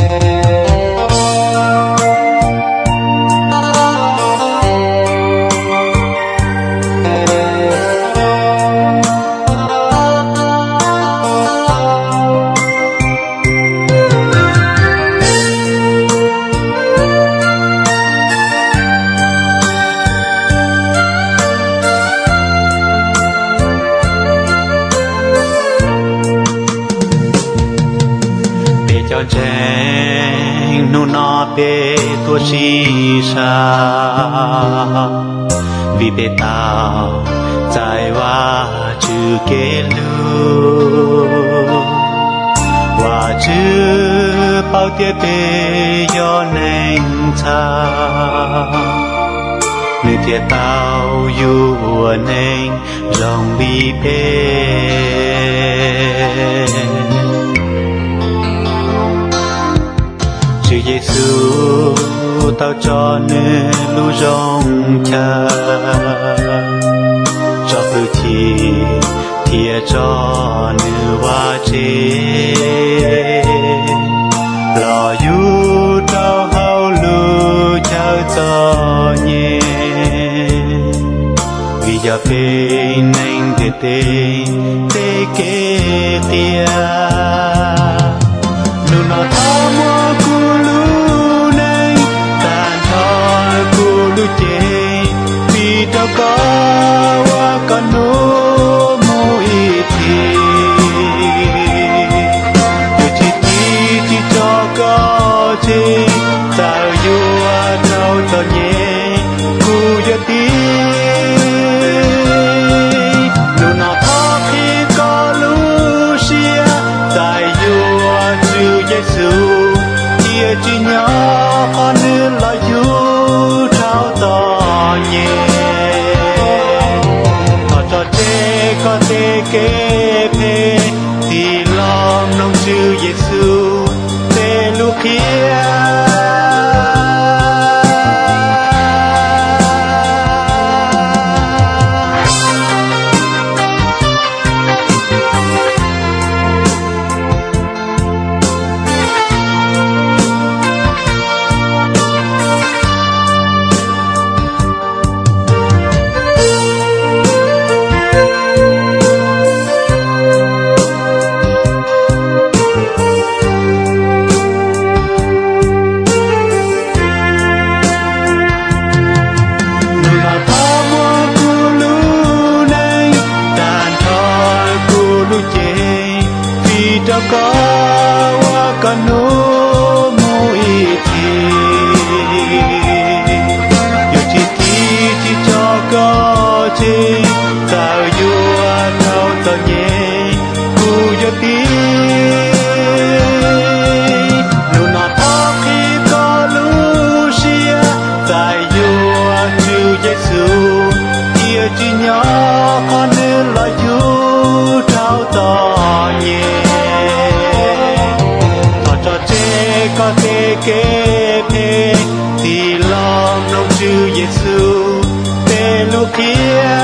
Peb cov ntseeg hnub no peb tuaj sib sau, vim peb tau txais Vajtswv kev hlub. Vajtswv paub tias peb yog neeg txhaum, nws thiaj tau yug ua neeg zoo li peb. Tswv Yexus tau tso nws lub zoo chaw, tso hwj chim thiab tso nws vaj tse los yug rau hauv lub chaw txom nyem, vim yog peb neeg ntiaj teb tej kev qias. Hnub no thov muab kuv lub neej tag nrho kuv lub cev, vim rau koj ua koj hnub mus ib txhis. Yuav tsis tiv tsis tso koj tseg, txawm yuav raug txom nyem kuv yuav tiv. Hnub no thov qhib koj lub siab, txais yuav Tswv Yexus, cia tsis nyob qhov nws los yug rau txom nyem. Thov tso tseg koj tej kev phem, tig los mloog Tswv Yexus tej lus qhia. Hnub no thov muab kuv lub neej tag nrho kuv lub cev, vim rau koj ua koj hnub mus ib txhis. Yuav tsis tiv tsis tso koj tseg, txawm yuav raug txom nyem kuv yuav tiv. Hnub no thov qhib koj lub siab, txais yuav Tswv Yexus, cia tsis nyob qhov nws los yug rau txom nyem. Thov tso tseg koj tej kev phem, tig los mloog Tswv Yexus tej lus qhia.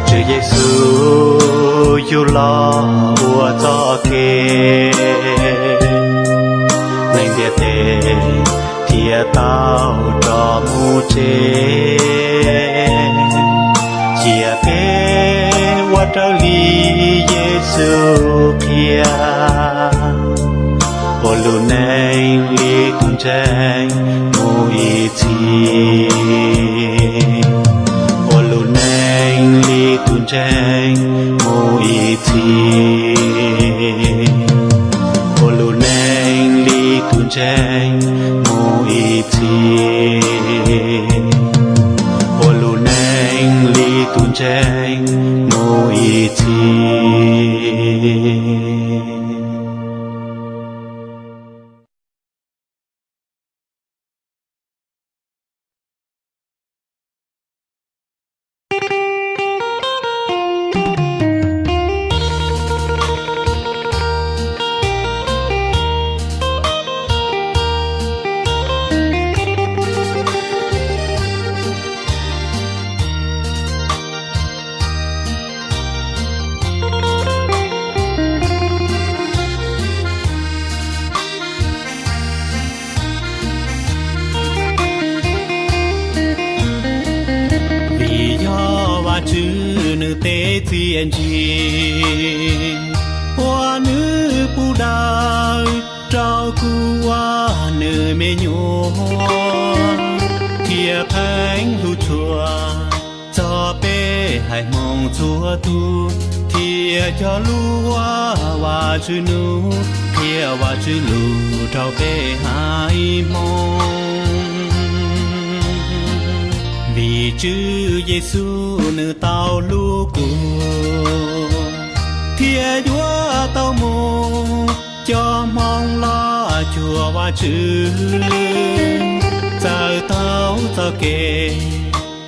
Tswv Yexus yug los ua txoj kev, neeg ntiaj teb thiaj tau rov mus tsev. Cia peb ua raws li Yexus qhia, ua lub neej li tus ntseeg mus ib txhis. Ua lub neej li tus ntseeg mus ib txhis. Ua lub neej li tus ntseeg mus ib txhis. Ua lub neej li tus ntseeg mus ib txhis. nws tej txiaj ntsig, ua nws puv daws rau kuv ua nws me nyuam, thiaj pheej hlub tshua txog peb haiv Hmoob txhua tus, thiaj cog lus ua Vajtswv nug, qhia Vajtswv lus rau peb haiv Hmoob. Vim Tswv Yexus nws tau hlub kuv, thiaj yuav tau mus coj Hmoob los cuag Vajtswv. Txawm taug txoj kev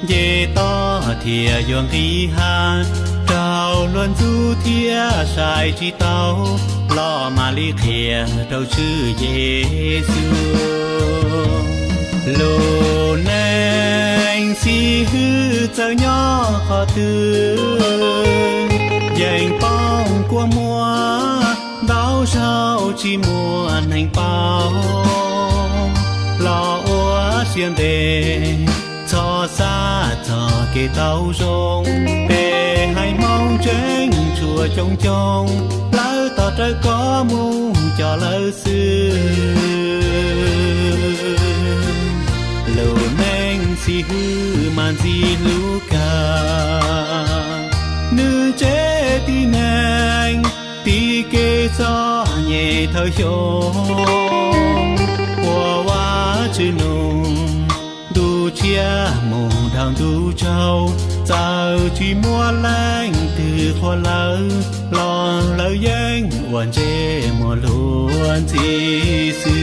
nce toj thiaj yuav nqis hav, raug luag ntxub thiab saib tsis taus, los mam li qhia rau Tswv Yexus. Lub neej xib hwb txawm nyob qhov twg, yeej poob kua muag ntau zaus tsis muaj neeg paub, los ua siab ntev txhob xav txog kev tau zoo. Peb haiv Hmoob tseem tshuav coob coob, lawv tos rawv koj mus coj lawv xwb. Lub neej xib hwb mas ntxim hlub kawg, nws tsev tib neeg tib kev txom nyem thawj xyoo, ua Vajtswv nug ntuj tshiab mus dhau ntuj tsaus. Txawm tsis muaj leej twg qhuas lawv, los lawv yeej ua ntsej muag luag ntxhi xwb.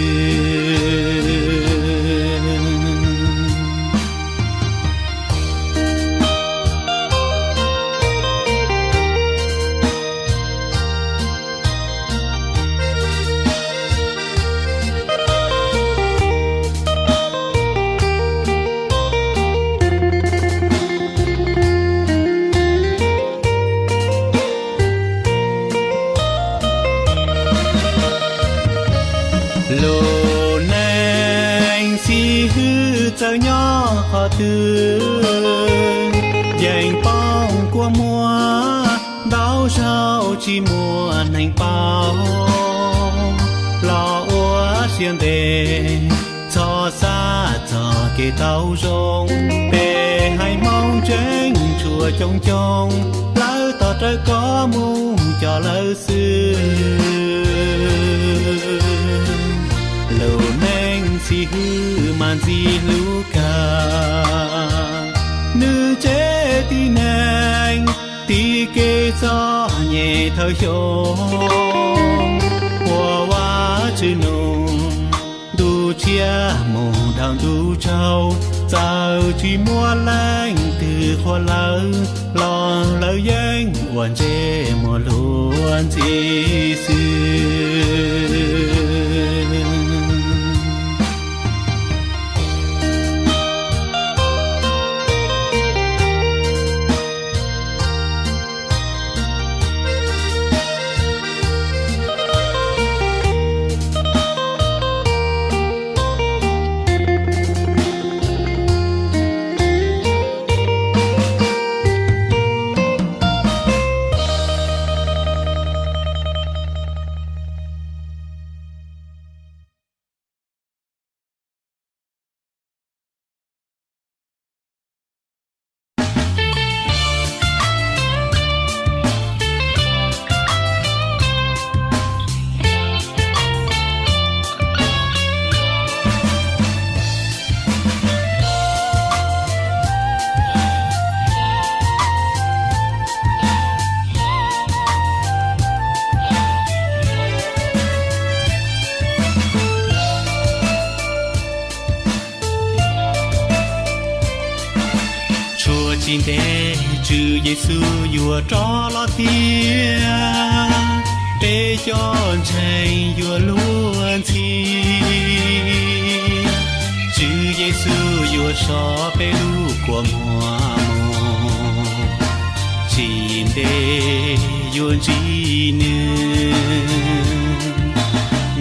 Lub neej xib hwb txawm nyob qhov twg, yeej poob kua muag ntau zaus tsis muaj neeg paub, los ua siab ntev txhob xav txog kev tau zoo. Peb haiv Hmoob tseem tshuav coob coob, lawv tos rawv koj mus coj lawv xwb. Lub neej xib hwb mas ntxim hlub kawg, nws tsev tib neeg tib kev txom nyem thawj xyoo, ua Vajtswv nug ntuj tshiab mus dhau ntuj tsaus. Txawm tsis muaj leej twg qhuas lawv, los lawv yeej ua ntsej muag luag ntxhi xwb. Tshuav tsis ntev Tswv Yexus yuav rov los thiab, peb cov ntseeg yuav luag ntxhi. Tswv Yexus yuav so peb lub kua muag mus, tsis ntev yuav ntsib nws.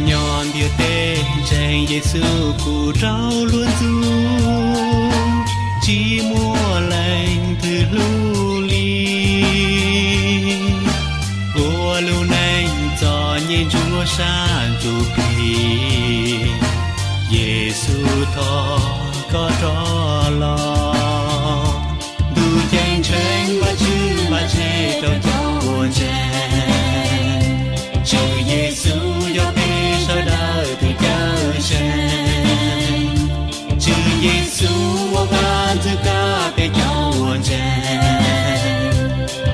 Nyob ntiaj teb ntseeg Yexus kuj raug luag ntxub, tsis muaj leej twg hlub li. sab ntsuj plig. Yexus thov koj rov los. Ntuj ceeb tsheej Vajtswv npaj tsev rau cov uas ntseeg. Tswv Yexus yog peb sawv daws tus Cawmseej. Tswv Yexus ua vaj ntxwv kab peb cov uas ntseeg.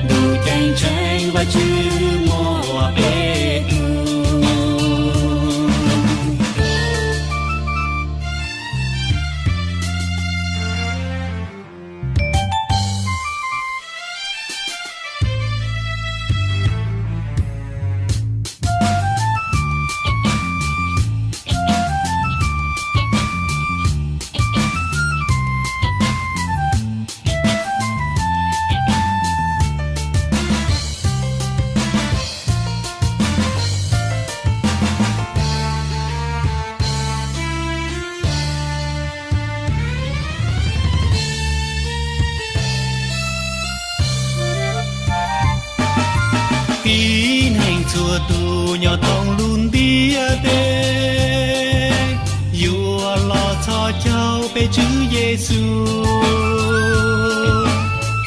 Ntuj ceeb tsheej Vajtswv muab peb tug. Tib neeg txhua tus nyob thoob lub ntiaj teb yuav los txhos caug peb Tswv Yexus.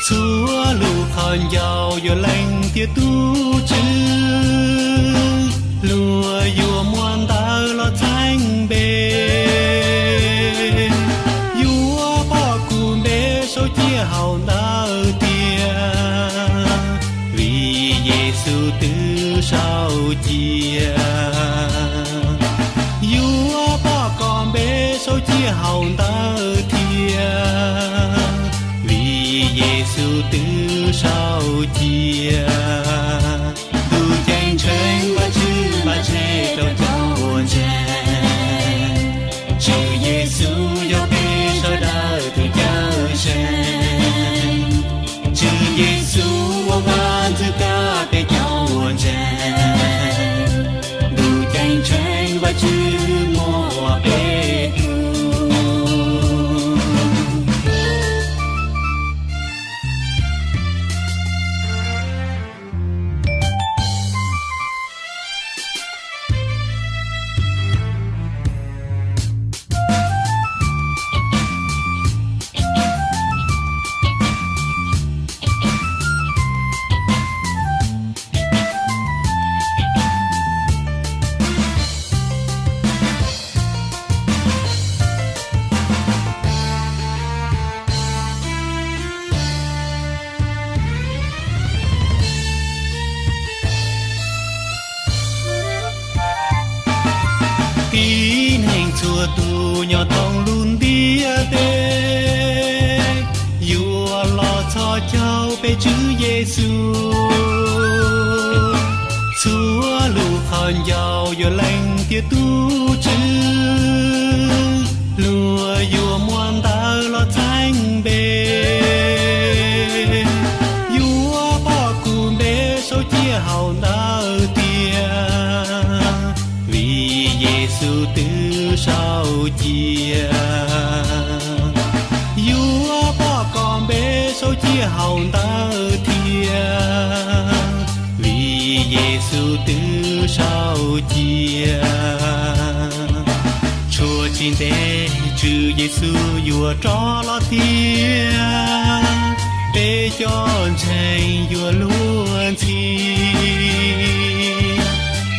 Txhua lub qhov ncauj yuav lees tias tus Tswv, luag yuav muab ntawv los txheeb npe. Yuav pom kuv npe sau cia hauv ntawv tias, vim Yexus twb sau cia. Yuav pom koj npe sau cia hauv ntawv tias, vim Yexus twb sau cia. Ntuj ceeb tsheej Vajtswv npaj tsev rau cov uas ntseeg. Tswv Yexus yog peb sawv daws tus Cawmseej. Tswv Yexus ua vaj ntxwv kab peb cov uas ntseeg. Ntuj ceeb tsheej Vajtswv muab peb tug. Tib neeg txhua tus nyob thoob lub ntiaj teb yuav los txhos caug peb Tswv Yexus. Txhua lub qhov ncauj yuav lees tias tus Tswv, luag yuav muab ntawv los txheeb npe. Yuav pom kuv npe sau cia hauv ntawv tias, vim Yexus twb sau cia. Yuav pom koj npe sau cia hauv ntawv tias, vim Yexus twb sau cia. Tshuav tsis ntev Tswv Yexus yuav rov los thiab, peb cov ntseeg yuav luag ntxhi.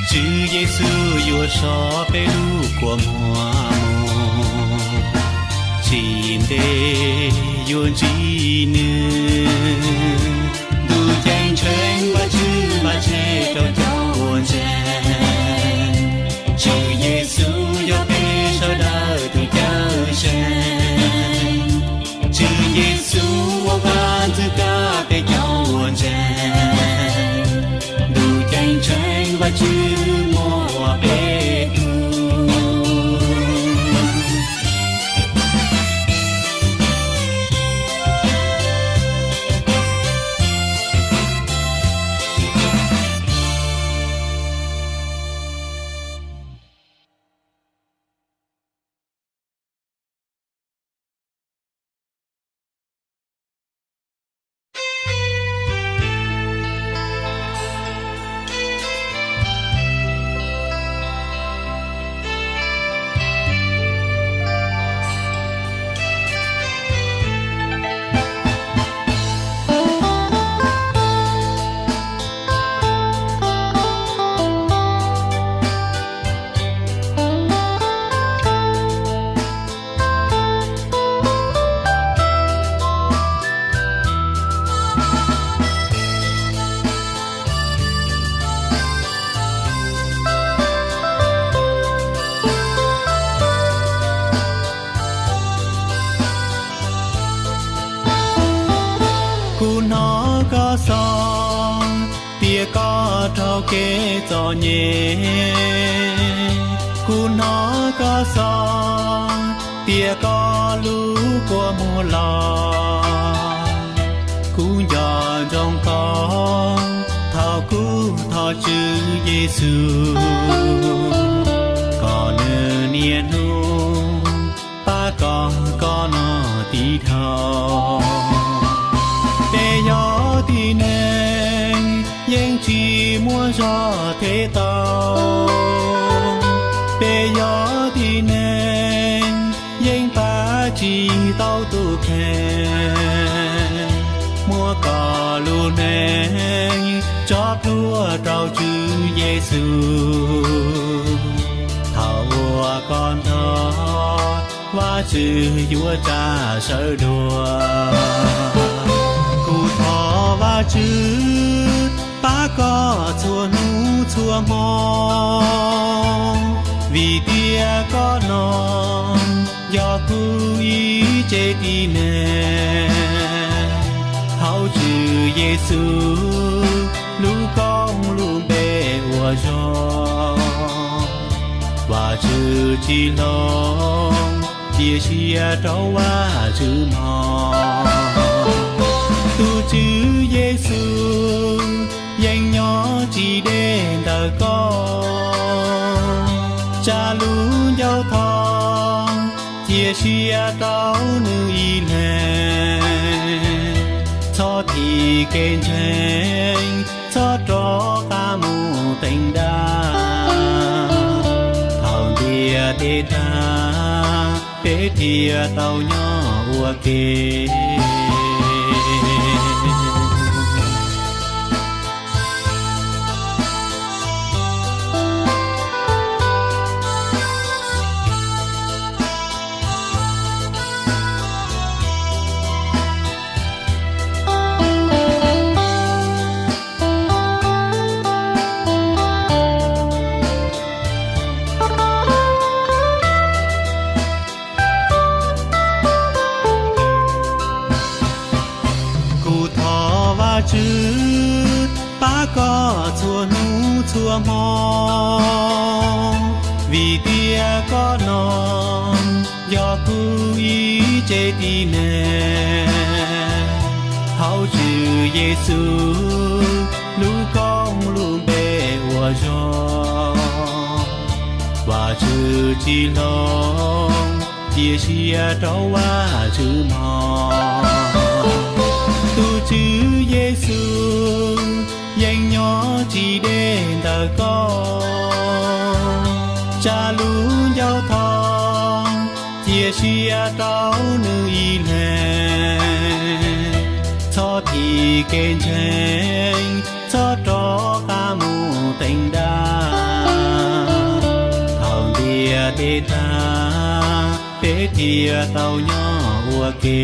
Tswv Yexus yuav so peb lub kua muag mus, tsis ntev yuav ntsib nws. Ntuj ceeb tsheej Vajtswv npaj tsev rau cov uas ntseeg. Tswv Yexus yog peb sawv daws tus Cawmseej. Tswv Yexus ua vaj ntxwv kab peb cov uas ntseeg. Ntuj ceeb tsheej Vajtswv muab peb tug. kev txom nyem. Kuv hnov koj xov tias koj lub kua muag los, kuv nco ntsoov koj thaum kuv thov Tswv Yexus kom nws niaj hnub pab koj, koj no tiv dhau. Peb yog tib neeg yeej tsis muaj zog them tau, peb yog tib neeg yeej pab tsis tau tus kheej. Muab koj lub neej tso plhuav rau Tswv Yexus. Thaum uas koj ntog, Vajtswv yuav tsa sawv dua. Kuv thov Vajtswv pab koj txhua hnub txhua hmo, vim tias koj no yog kuv ib tse tib neeg. Hauv Tswv Yexus lub koob lub npe uas zoo, Vajtswv tsis hloov, cia siab rau Vajtswv mog. Tus Tswv Yexus yeej nyob tsis deb ntawm koj, tsa lub ncauj thov, cia siab rau nws ib leeg. Txhob thim kev ntseeg, txhob rov qab mus teev dab. Thaum ntiaj teb tag, peb thiaj tau nyob ua ke. Kuv thov Vajtswv pab koj txhua hnub txhua hmo, vim tias koj no yog kuv ib tse tib neeg. Hauv Tswv Yexus lub koob lub npe uas zoo, Vajtswv tsis hloov, cia siab rau Vajtswv mog. Tus Tswv Yexus yeej nyob tsis deb ntawm koj, tsa lub ncauj thov, cia siab rau nws ib leeg. Txhob thim kev ntseeg, txhob rov qab mus teev dab. Thaum ntiaj teb tag, peb thiaj tau nyob ua ke.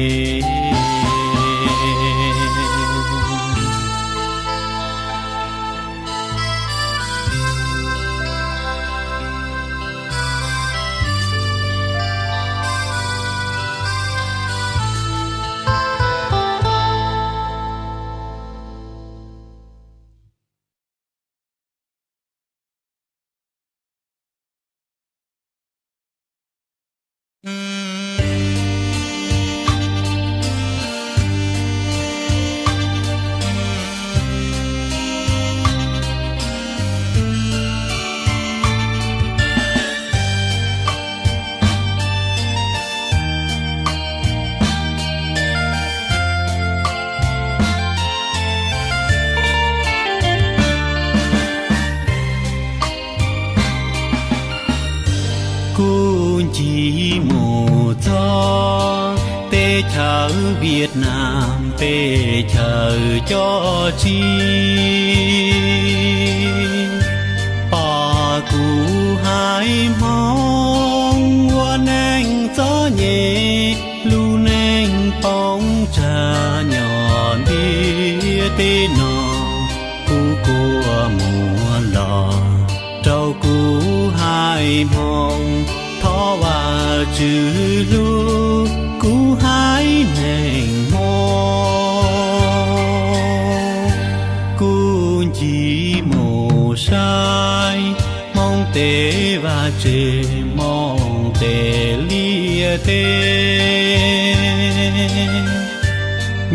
Kuv ncig mus txog teb chaws Vietnam, teb chaws cov tsis pom kuv haiv Hmoob ua neej txom nyem, lub neej poob tsag nyob ntiaj teb no. Kuv kua muag los rau kuv haiv Hmoob, thov Vajtswv hlub kuv haiv neeg Hmoob. Kuv ncig mus Saib hmoov tes vaj tse, hmoov tes liaj teb,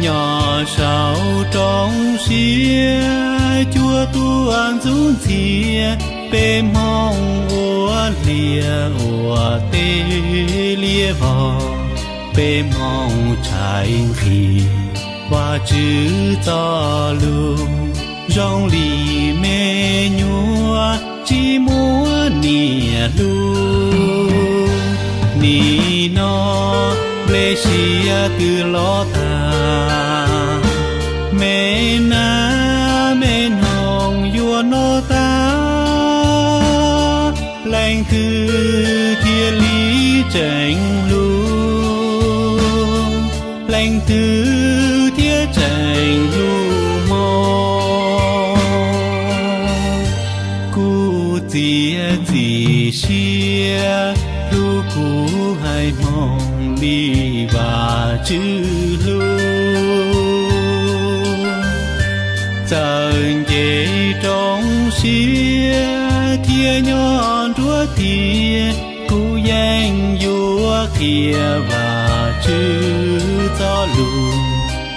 nyob saum roob siab cuaj tuaj ntxub ntxias, peb hmoov ua liaj ua teb liab vog, peb hmoov tshais nqhis Vajtswv txoj lus zoo li me nyuam tsis muaj niam hlub. Nim no nplej siav twb loj tag, me nab me noog yuav noj tag, leej twg thiaj li tseem hlub? Leej twg thiaj tseem hlub hmo? Kuv txiav txim siab hlub kuv haiv hmoov li Vajtswv hlub. Txawm nce roob siab thiab nyob nruab tiaj, kuv yeej yuav qhia Vajtswv txoj lus,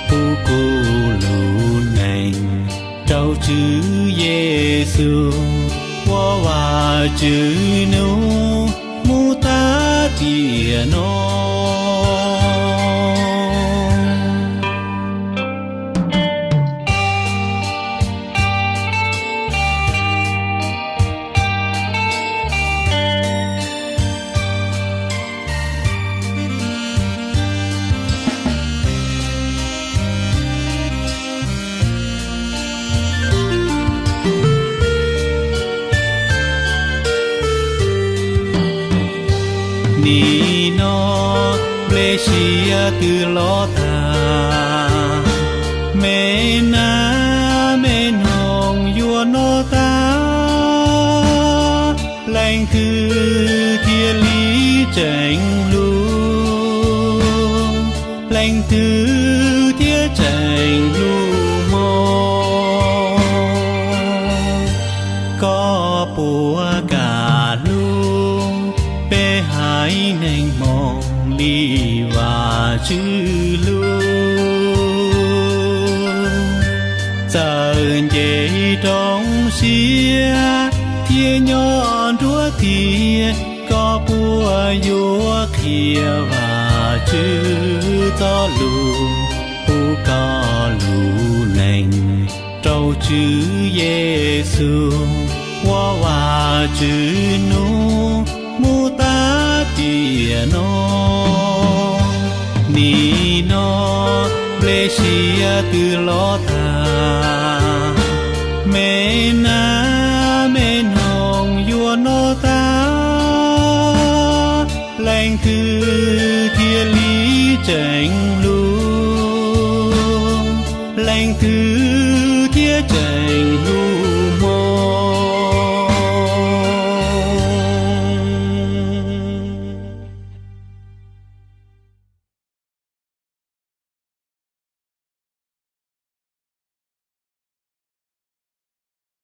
pub kuv lub neej rau Tswv Yexus, ua Vajtswv nub mus tag tiam no. Nim no nplej siav twb loj tag, me nab me noog yuav noj tag, leej twg thiaj li tseem hlub? Leej twg thiaj tseem hlub hmo? Koj puas kam hlub peb haiv neeg hmoov li Vajtswv hlub? Txawm nce roob siab thiab nyob nruab tiaj, koj puas yuav qhia Vajtswv txoj lus, pub koj lub neej rau Tswv Yexus, ua Vajtswv nub mus tag tiam no? Nim no nplej siav twb loj tag, me nab me noog yuav noj tag, leej twg thiaj li tseem hlub? Leej